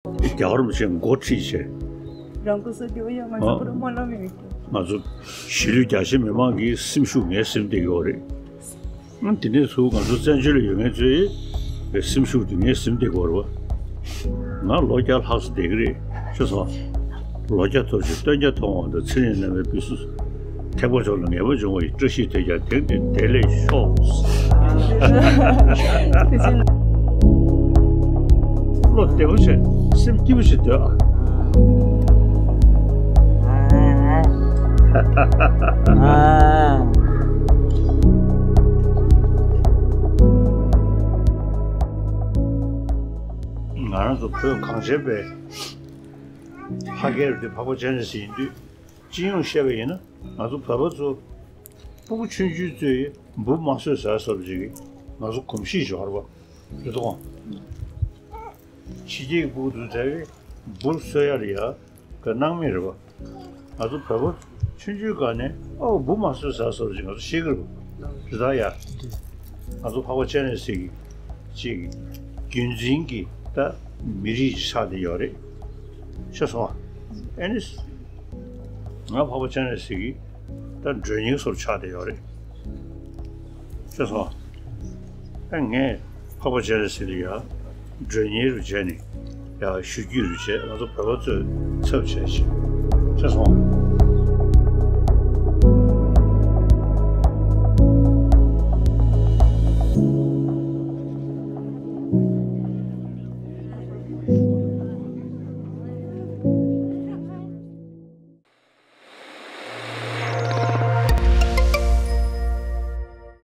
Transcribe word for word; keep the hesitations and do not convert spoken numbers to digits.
རྒྱལ་བ་རིན་པོ་ཆེ་འགོ་ཁྲིད་བྱས། རང་སྐུ་སྲོག་སྐྱོབ་ཡ་ང་ཚོ་ཨ། བོད་མི་ལ་མི་འདུག་ང་ཚོ་གཞིས་ལུས་རྒྱ་ཆེ་མི་མང་གི་སེམས་ཤུགས་ངས་ཟིན་བསྡད་ཡོད་རེད། ཨ། དེ་ནས་ཚུར་ང་ཚོ་བཙན་བྱོལ་ལ་ཡོད་མཁན་ཚོའི་སེམས་ཤུགས་དེ་ངས་ཟིན་བསྡད་ཡོད་རེད་བ། ང་ལོ་བརྒྱ་ལྷག་ཙམ་བསྡད་ཀྱི་རེད། ཤེས་སོང་། ལོ་བརྒྱ་ཐོབ་ཅིག་སྟོན་བརྒྱ་ཐོབ་འོང་དང་ཚེ་རིང་རྣམ་པའི་དཔེ་སྲིད། ཐེག་པ་མཆོག་ལ་ངེས་པར་འབྱུང་བ་ཡི་བཀྲ་ཤིས་དེ་ཀྱང་དེང་འདིར་བདེ་ལེགས་ཤོག་བློ་བདེ་པོ་བྱས། སེམས་སྐྱིད་པོ་བྱས་སྡོད་ཨ། ང་རང་ཚོ་བོད་གངས་ཅན་པའི་ལྷ་སྐལ་རུ་དེ་འཕགས་པ་སྤྱན་རས་གཟིགས་ཡིན་དུས། སྤྱི་ཡོངས་བཤད་པ་ཡིན་ན་ང་ཚོ་བོད་པ་ཚོ་སྤུ་གུ་ཆུང་ཆུང་ཚོས་འབུ་མ་གསོད་ཟེར་སོགས་ཀྱི་ང་ཚོ་གོམས་གཤིས་ཤིག་ཡོད་རེད་པ། རེད་དོ། ཕྱི་རྒྱལ་གྱི་སྤུ་གུ་ཚོ་ཚོས་འབུ་གསོད་ཡ་རེད་ཡ་ག་སྣང་མེད་རེད་པ། ང་ཚོ་བོད་པ་ཆུང་ཆུང་སྒང་ནས་ཨོ་འབུ་མ་གསོད་ཟེར་སོགས་ཀྱི་ང་ཚོ་ཤེས་ཀྱི་རེད་པ། རེད་ད་ཡ། ང་ཚོ་འཕགས་པ་སྤྱན་རས་གཟིགས་ཀྱི་ཅིག་རྒྱུན་འཛིན་གྱི་ད་མི་རིགས་ཆགས་བསྡད་ཡོད་རེད། ཤེས་སོང་ཨ། ཨེ་ནི། ང་འཕགས་པ་སྤྱན་རས་གཟིགས་ཀྱི་ད་མགྲོན་གཉེར་ཚོར་ཆགས་བསྡད་ཡོད་རེད། ཤེས་སོང་ཨ། ཨེ་ངས་འཕགས་པ་སྤྱན་རས་གཟིགས་ལ་ཡ་མགྲོན་གཉེར་རུ་བྱས་ནས་ཡ་ཞུ་རྒྱུ་རུ་བྱས། ང་ཚོ་བོད་པ་ཚོས་ཚབ་བྱས་ཤིག་ཤེས་སོང་ཨ།